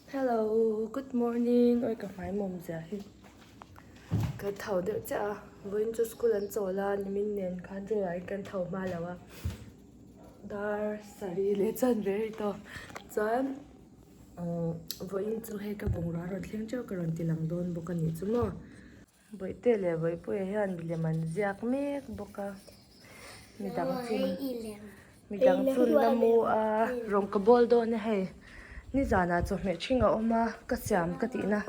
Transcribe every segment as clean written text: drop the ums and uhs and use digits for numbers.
Hello, good morning. Oi ka hmai mawm zia hi. Ka tho deuh chiah a, vawiin chu school an chawl a, nimin nen khan chu ah kan tho hma lo a. Dar sarih leh chuan ve rih tawh. Chuan vawiin chu hei ka bungrua rawn thleng teuh ka rawn ti lang dawn bawk a nih chu maw. Bawihte leh Bawihpuia hian milem an ziak mek bawk a, midang chu midang chu an la mu a, rawng ka bawl dawn a hei nizanah chawhmeh ṭhing a awm a ka siam ka tihna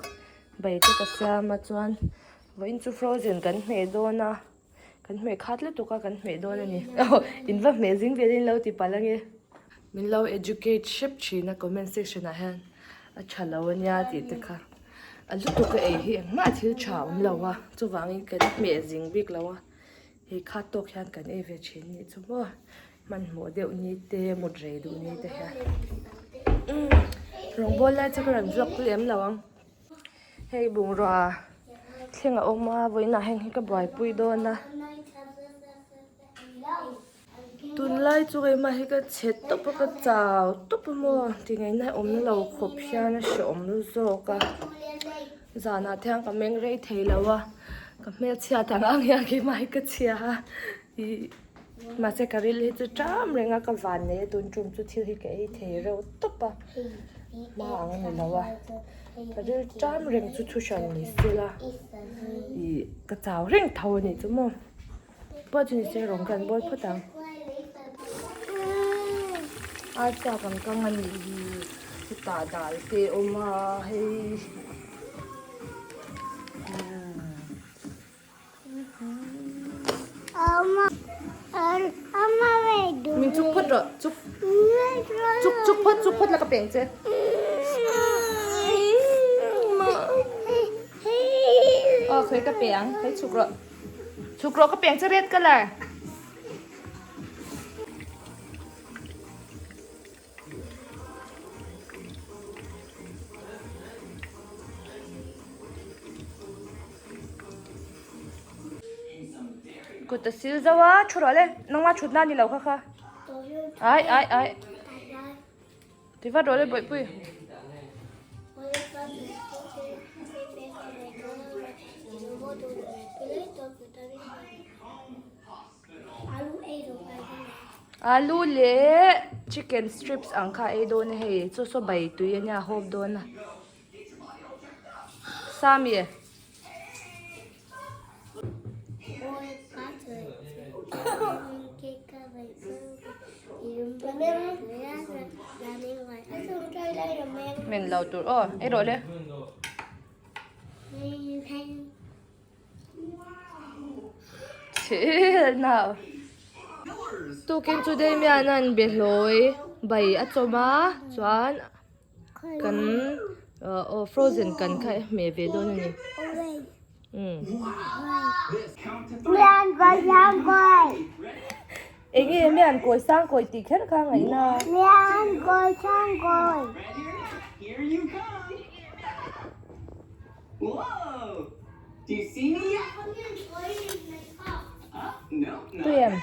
bai te ka siam a chuan vawiin chu frozen kan hmeh dawn a kan hmeh khat lutuk a kan hmeh dawn a ni aw in va hmeh zing velin lo ti palh ange. Min lo educate hrep thin a comment section ah hian a tha lo ania tih te kha a lutuk a ei hi engmah thil tha a awm lo a chuvangin kan hmeh zing bik lo a hei kha tawk hian kan ei ve thin nih chu maw hmanhmawh deuh ni te mut rei duh ni te hian umm rawngbawl lai chu ka rawn vlog lem lo ang. Hei bungrua thleng a awm a vawiinah heng hi ka buaipui dawn a. Tunlai chu keimah hi ka chhe tawp a ka chau tawp a maw tingaihna awm lo khawp hian a hrehawm zawk a zanah te hian ka meng rei thei lo a ka hmelchhiat ang ang hian keimah hi ka chhia a ih mahse ka ril hi chu ṭam reng a ka van nei a tun ṭum chu thil hi ka ei thei reuh tawp a hma ang a ni lo a ka ril ṭam reng chu thu hran ni sela ih ka chau reng tho a nih chu maw. Pawh chu nise rawng kan bawl phawt ang. Arsa kan kang a nih hi chutah dal te a awm a hei Min chuk phawt rawh chuk chuk chuk phawt chuk phawt la ka peng che. Aw khawi ka pe ang khawi chuk rawh. Chuk rawh ka peng che red colour. Kut a sil zo a, thu rawh le, nangma thutna a ni lo kha kha. Ai ai ai. Ti vat rawh le bawihpui. Alu leh chicken strips ang kha ei dawn a hei chu saw bai tui a nia hawp dawn a Sami. Men lo tur aw ei rawh le. Thil nau. Tukin chu Damian an be hlawi bai a chawm a chuan kan aw frozen kan kha hmeh ve dawn a ni. Enge mian kawi sang kawi tih kher kha ngaihna. Mian kawi sang kawi. Tui em?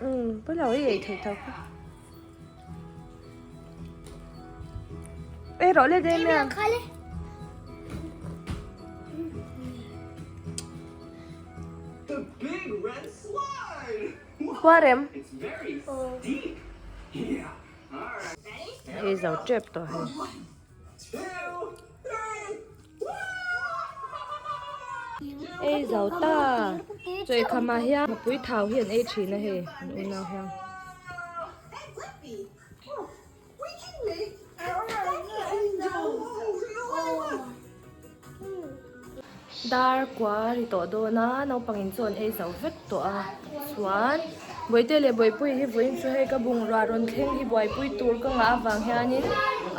Umm pawilo i ei theih tho kha. Ei rawh le Damian. Khua rem. Ei zo tep tawh hei. Ei zo ta. Chaw eikham ah hian mapui thau hi an ei thin a hei an unau hian. Dar kua ri tawh dawn a naupang in chu an ei zo vek tawh a chuan bawihte leh bawihpui hi vawiin chu hei ka bungrua rawn thleng hi buaipui tur ka ngah avang hianin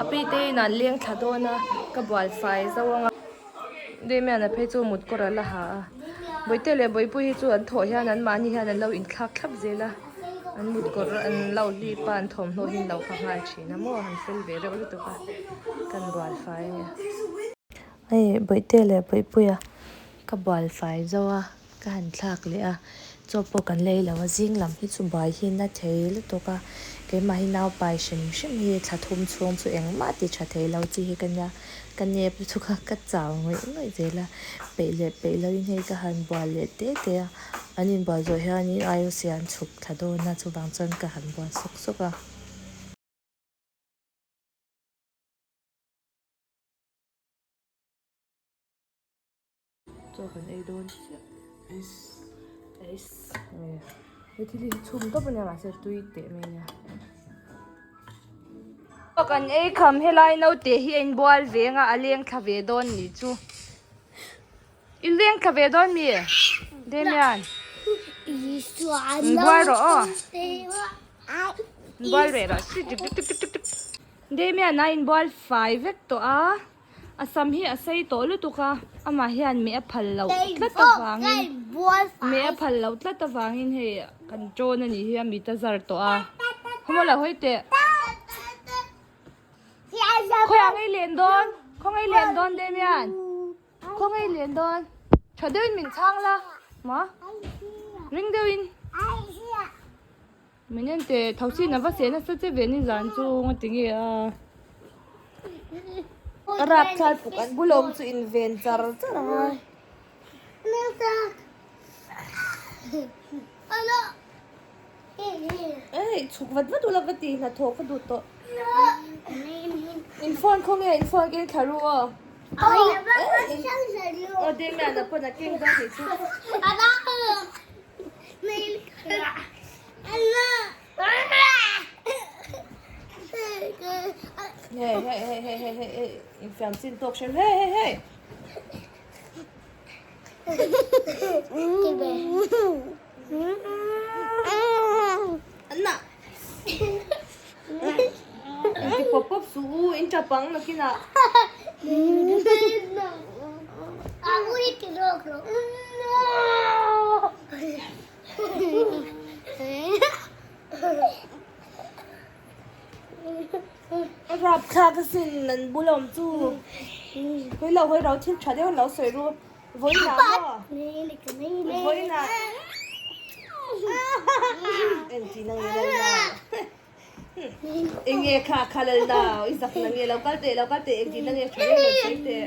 a pite in an leng thla dawn a ka bual fai zo ang a Damian a phei chu mut kawr a la ha a bawihte leh bawihpui hi chu an thawh hian an mahni hian an lo inthlak thlap zel a an mut kawr an lo hlip a an thawmhnaw hi an lo ha nghal thin a maw han fel ve reuh lutuk a kan bual fai a nia. Hei bawihte leh bawihpuia ka bual fai zo a ka han thlak leh a. Chaw pawh kan lei lo a, zing lam hi chu buai hi na thei lutuk a, keimah hi nau pai hrim hrim hi thla thum chhung chu engmah ti tha thei lo chi hi ka nia, ka nep lutuk a, ka chau ngawih ngawih zel a, peih leh peih loin hei ka han bual leh te te a, an inbual zawh hianin IOC an chhuk thla dawn a, chuvang chuan ka han bual sawk sawk a. Chaw kan ei dawn chiah. Eis. Eis. Nge. He thil hi chhum tawp ania mahse tui teh mai ania. Chaw kan ei kham helai naute hi a inbual ve anga a leng thla ve dawn ni chu. I leng thla ve dawn mi? Damian. Inbual rawh aw. Inbual ve rawh. Damian a inbual fai vek tawh a. A sam hi a sei tawh lutuk a, amah hian meh a phal loh tlat avangin meh a phal loh tlat avangin hei kan ṭawn a nih hi a mit a zar tawh a. Khawmaw lo hawi teh. Khawiah ngei len dawn? Khaw ngei len dawn Damian? Khaw ngei len dawn? Tha deuhin min chhang la maw? Ring deuhin. Min en teh tho chin a va seh nasa che ve ni zan chu nga ti nge a. A rap thal puk an bulawm chu in ven char char ang a. Ei chhuk vat vat ula ka ti hnathawh ka duh tawh. In phone khaw nge in phone keng thla ru aw. Aw Damian a pawn a keng dawn nih chu. Hey hey hey hey hey hey hey infiam chin tawk hrem hey hey hey. Anna. Inti pawp pawp suh u in tap ang nakinah. A rap thlak asin an bula awm chu hawi lo hawi ro thil tha deuh an lo sawi ru vawiinah maw vawiinah engtin a nge lo na enge kha kha lal na i zak na nge lo kal teh lo kal teh engtin a nge tha deuh lo sawi teh.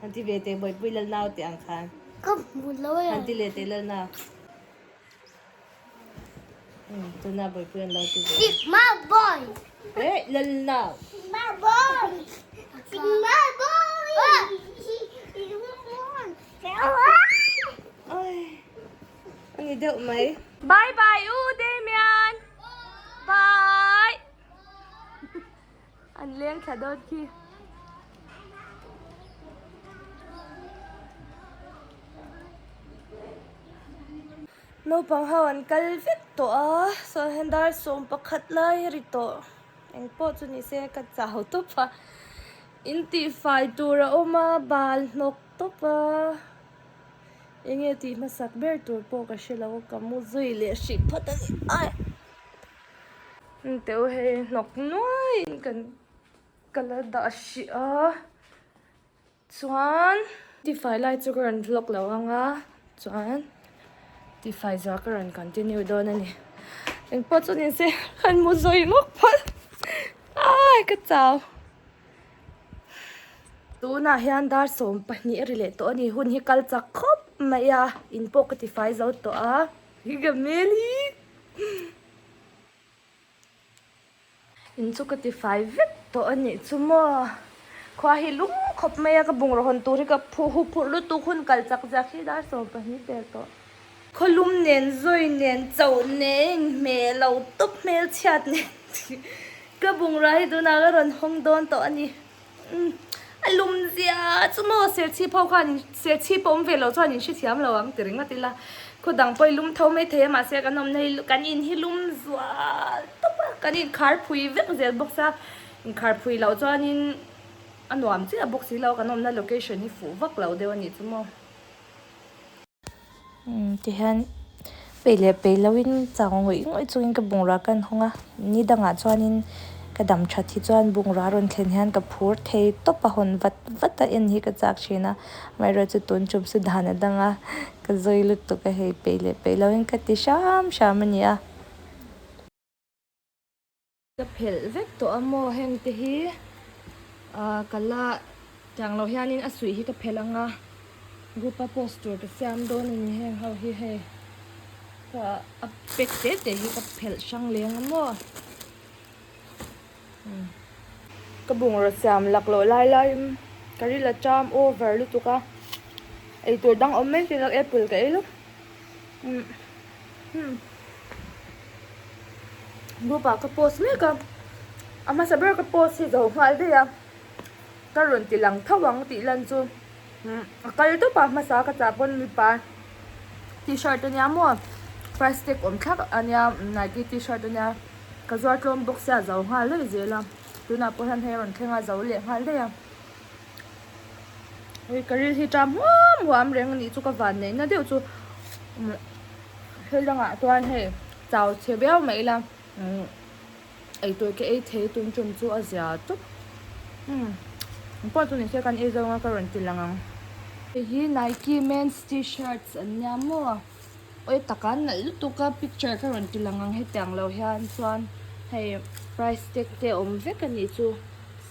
Han ti ve teh Bawihpui lal nau tih ang khan. Ka hmu lo e. Han ti leh teh lal nau. Um, tuna Bawihpui an lo ti ve. Sigma boy. Eh, lal nau. Sigma boy. Sigma boy. Sigma boy. Ai. Ani deuh mai. Bye bye u Damian. Bye. An leng thla dawt khi. Naupang ho an kal vek tawh a, saw hian dar 11 lai a ri tawh. Eng pawh chu ni se ka chau tawp a, in tihfai tur a awm a, bal hnawk tawp a, eng nge tih hmasak ber tur pawh ka hre lo a, ka mu zui leh hrih phawt a ni. Ai. Teu hei hnawk nuaiin kan ka la dah hrih a chuan tifai lai chu ka rawn vlog lo ang a chuan tifai zah ka rawn continue dawn a ni engpawh chu ni se han mu zawi ngawk phawt ai ka chau tunah hian dar 12 a ri leh tawh a ni hun hi kal chak khawp mai a in pawh ka tifai zo tawh a hi ka hmel hi. In chu ka ti fai vek tawh a nih chu maw khua hi lung khawp mai a ka bungraw hawn tur hi ka phuh hu phurh lutuk hun kal chak zak hi dar 12 vel tawh. Khawlum nen zawi nen chauh nen inhmeh lo tawp hmel chhiat nen ka bungrua hi tunah ka rawn hawng dawn tawh a ni. A lum zia chu maw serchhip ho khan serchhip a awm ve loh chuan in hrethiam lo ang ti ringawt ila khaw dang pawh i lum tho mai thei a mahse kan awmna hi kan in hi lum zual tawp a kan inkhar phui vek zel bawk sia inkhar phui loh chuanin a nuam chiah bawk si lo kan awmna location hi fuh vak lo deuh a nih chu maw. Tihian peih leh peih loin chang ngawih ngawih chungin ka bungrua ka han hawng a ni dangah chuanin. Ka dam that hi chuan bungrua rawn thlen hian ka phur thei tawp a hawn vat vat a en hi ka chak thin a amaherawhchu chu tun tum chu dan a dang a ka zawi lutuk a hei peih leh peih loin ka ti hram hram a ni a. Ka phelh vek tawh a maw heng te hi ah ka la tiang lo hianin a suih hi ka phelh ang a group a post tur ka siam dawn a ni heng ho hi hei ka a pack te te hi ka phelh hrang leng a maw ka bungraw siam laklawh lai laiin ka ril a cham over lutuk a eitur dang awm mai thei lo apple ka ei lawk. Group ah ka post mek a a hmasa ber ka post hi zo nghal daih a ka rawn ti lang tho ang tih lan chu a kal tawp a hmasa ka chah pawn mipa t-shirt ania maw price tag awm thlak ania Nike t-shirt ania ka zuar tlawm bawk sia zo nghal daih zel a tunah pawh hian hei a rawn thleng a zo leh nghal daih a. Hei ka ril hi ṭam huam huam reng a nih chu ka van neihna deuh chu hei langah chuan hei chau chhe viau mai ila eitur ka ei thei tum tum chu a zia tawp umm pawh chu nise kan ei zawnga ka rawn ti lang ang. Hei hi Nike men's t-shirts an nia maw awi taka nalh lutuk a picture ka rawn ti lang ang hetiang lo hian chuan hei price tag te awm vek a nih chu.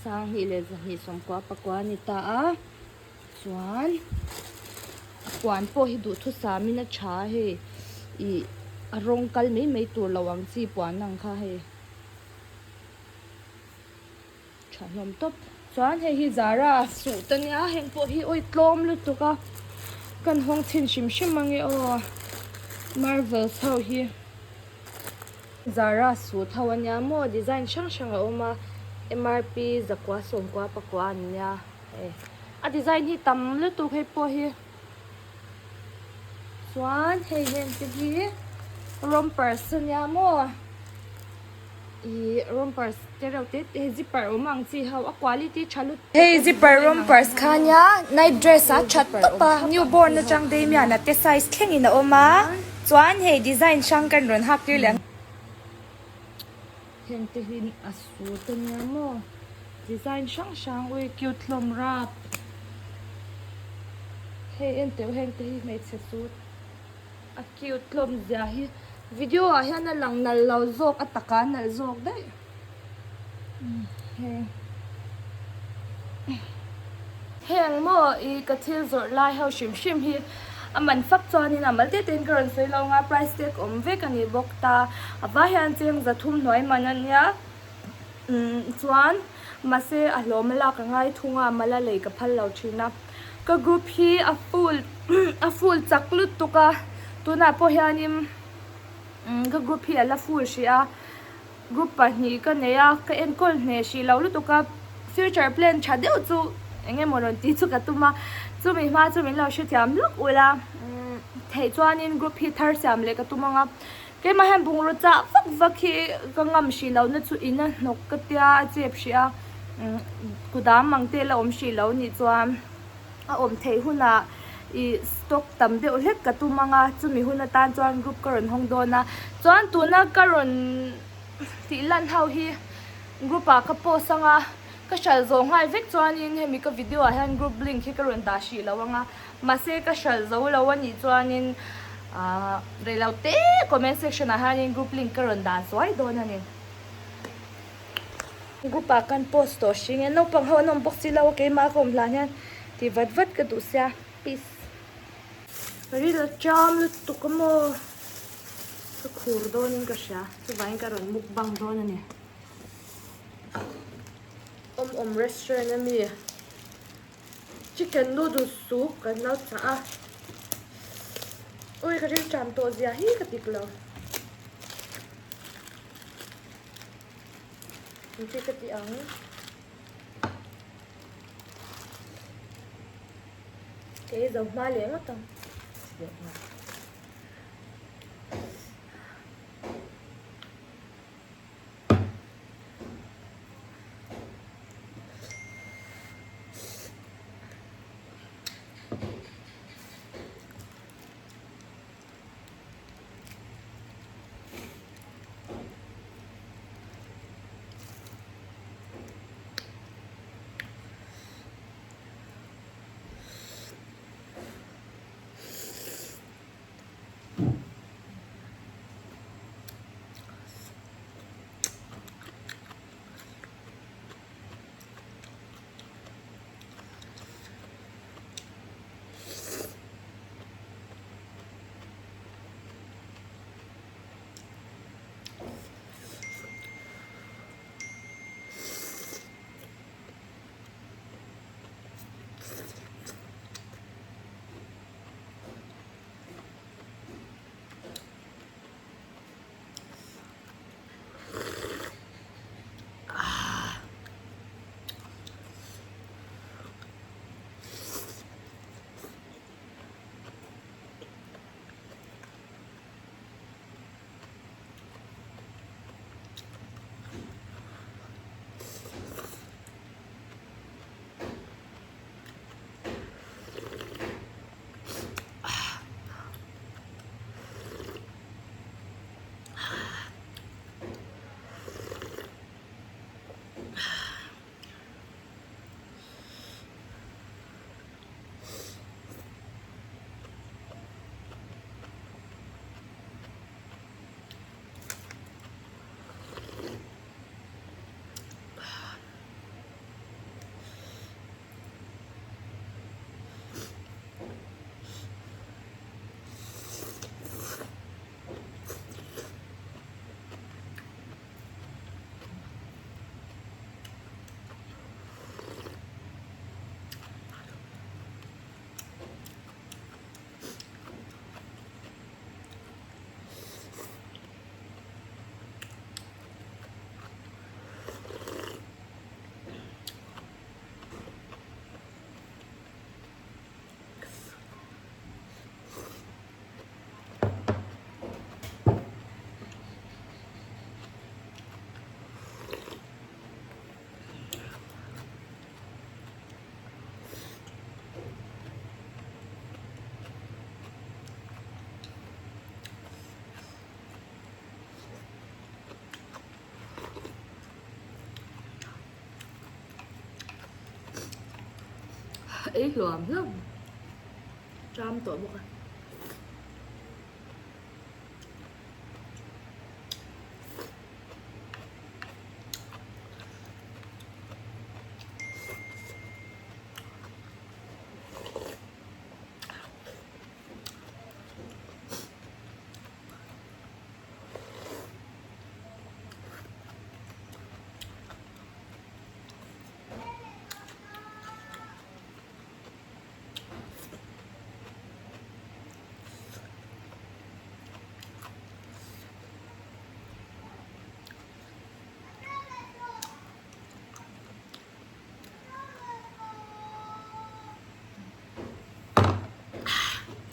Sanghnih leh zahnih sawmkua pakua a ni ta a, chuan a puan pawh hi duhthusam in a tha a hei ih a rawng kal mai mai tur lo ang chi puan ang kha hei tha hlawm tawp. Chuan hei hi Zara suit a nia heng pawh hi awi tlawm lutuk a kan hawng chhin hrim hrim ang e aw marvels ho hi. Zara suit ho ania maw design hrang hrang a awm a MRP zakua sawmkua pakua an nia hei a design hi tam lutuk hei pawh hi chuan hei heng te hi rompers ania maw ih rompers te reuh te te zipper awm ang chi ho a quality tha lutuk hei zipper rompers kha ania night dress a tha tawp a new born atang Damian a te size thlengin a awm a. Chuan hei design hrang kan rawn hak tir leh ang. Heng te hi a suit a nia maw design hrang hrang ui cute hlawm rap hei en teuh heng te hi hmeichhe suit a cute hlawm zia hi video ah hian a lang nalh lo zawk a taka nalh zawk daih hei. Heng maw i ka thil zawrh lai ho hrim hrim hi a man fak chuanin a mal te tein ka rawn sawi lo ang a, price tag awm vek a ni bawk ta. A vai hian cheng za thum hnuai man a nia umm chuan mahse a hlawm a lak a ngai thung a, mal a lei ka phal lo thin a. Ka group hi a full a full chak lutuk a, tunah pawh hianin umm ka group hi a la full hrih a. Group pahnih ka nei a, ka enkawl hneh hrih lo lutuk a, future plan tha deuh chu eng emaw rawn tih chu ka tum a, chumi hma chu min lo hrethiam lawk ula, theih chuanin group hi thar siam leh ka tum ang a, keimah hian bungraw chah vak vak hi ka ngam hrih lo na chu in a hnawk ka tia a chep hrih a, kudam ang te la awm hrih lo nih chuan. A awm theih hunah ih stock tam deuh hlek ka tum ang a, chumi hun atan chuan group ka rawn hawng dawn a, chuan tuna ka rawn tih lan ho hi group ah ka post ang a, ka hralh zawh nghal vek chuanin hemi ka video ah hian group link hi ka rawn dah hrih lo ang a, mahse ka hralh zo lo a nih chuanin ahh reilote comment section ah hianin group link ka rawn dah zuai dawn a ni. Group ah kan post tawh hring e naupang ho an awm bawk si lo a keimah ka awm hlan hian tih vat vat ka duh sia peace. Ril a cham lutuk a maw ka khur dawn in ka hria chuvangin ka rawn mukbang dawn a ni. Awm awm restaurant a mi chicken noodle soup kan lo chah a ui ka ril cham tawh zia hi ka dik lo. Engti ka tih ang? Kei zo hma leh ngawt ang. Ei hluam hluam. Ṭam tawh bawk a.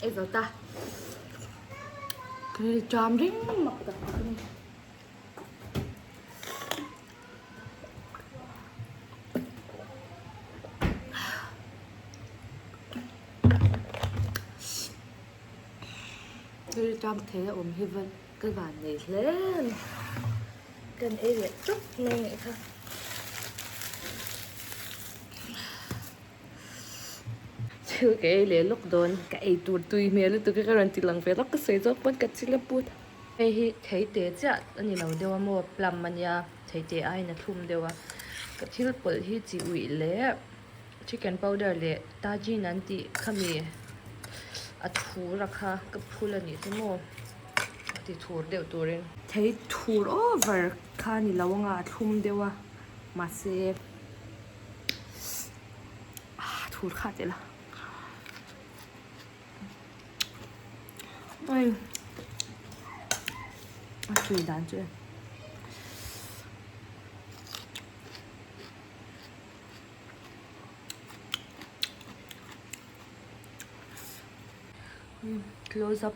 Ei zo ta. Ka ṭam ring mak tak tak a ni. Thil ṭam thei a awm hi va ka van nei hle a ni. Kan ei leh tawp mai anih kha. Thil ka ei leh lawk dawn ka ei tur tui hmel lutuk hi ka rawn ti lang ve lawk ka sawi zawk pawn ka chil a put. Hei hi theite chiah a ni lo deuh a maw plum a nia theite aiin a thlum deuh a ka thil pawlh hi chi uih leh chicken powder leh tajin an tih khami a thur a kha ka phul a nih chu maw a ti thur deuh turin. Thei thur over kha a ni lo anga a thlum deuh a mahse thur kha teh la. Oi a tui dan chu e. Close up.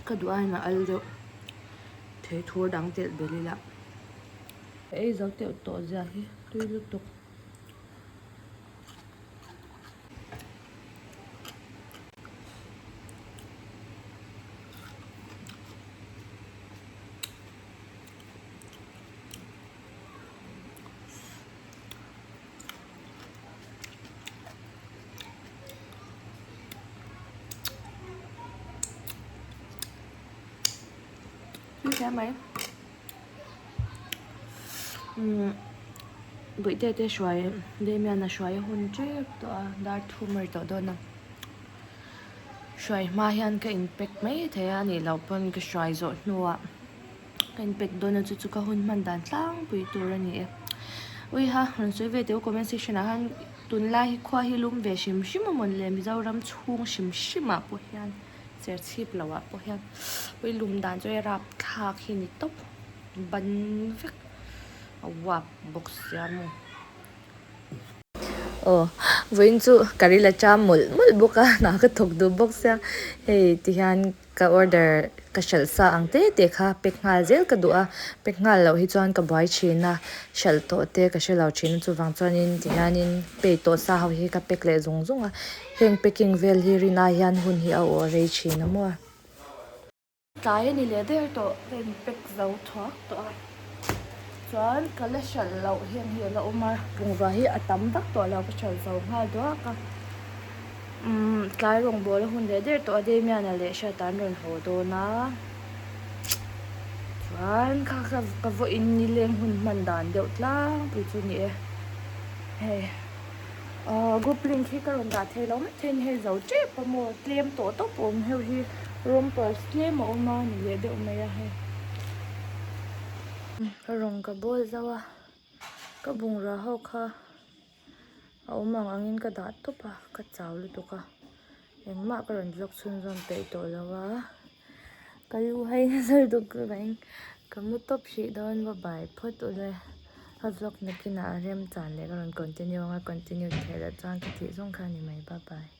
Ka duh aiin a al deuh thei thur dang telh belh ila. Ka ei zo teuh tawh zia hi tui lutuk. Tui hle mai. Umm Bawihte te hruai Damian a hruai a hun tep tawh a dar thum a ri tawh dawn a hruai hma hian ka in pack mai thei a anih loh pawn ka hruai zawh hnuah ka in pack dawn a chu chu ka hun hman dan tlangpui tur a ni e uiha rawn sawi ve teh u comment section ah khan tunlai hi khua hi lum ve hrim hrim a mawn le Mizoram chhung hrim hrim ah pawh hian serchhip loh ah pawh hian ui lum dan chu hei rapthlak hi ni tawp ban vek a uap bawk sia maw. Aw vawiin chu ka ril a cham mawlh mawlh bawk a hna ka thawk duh bawk sia hei tihian ka order ka hralh sa ang te te kha pack nghal zel ka duh a pack nghal loh hi chuan ka buai thin a hralh tawh te ka hre lo thin a chuvang chuanin tihianin pay tawh sa ho hi ka pack leh zung zung a heng packing vel hi rin ai hian hun hi a awh rei thin a maw. Tlai a ni leh der tawh ka in pack zo thuak tawh a chuan ka la hralh loh heng hi a la awm a bungrua hi a tam vak tawh lo ka hralh zo nghal duak a umm tlai rawngbawl a hun leh der tawh a Damian-a leh Hriata an rawn haw dawn a chuan kha kha ka vawiin nileng hun hman dan deuh tlangpui chu a ni e hei. Ahh group link hi ka rawn dah thei lo mai thei a ni hei zo tep a maw tlem tawh tawp a awm heuh hi rompers tlem a awm a ni leh deuh mai a hei. Rawng ka bawl zauh a. Ka bungrua ho kha a awm ang angin ka dah tawp a, ka chau lutuk a, engmah ka rawn vlog chhunzawm peih tawh lo a, ka lu hai nasa lutuk chuvangin ka mu tawp hrih dawn va bai phawt ule ka vlog nakinah a rem chan leh ka rawn continue ang a, continue theih loh chuan ka tih zawng kha a ni mai bye bye.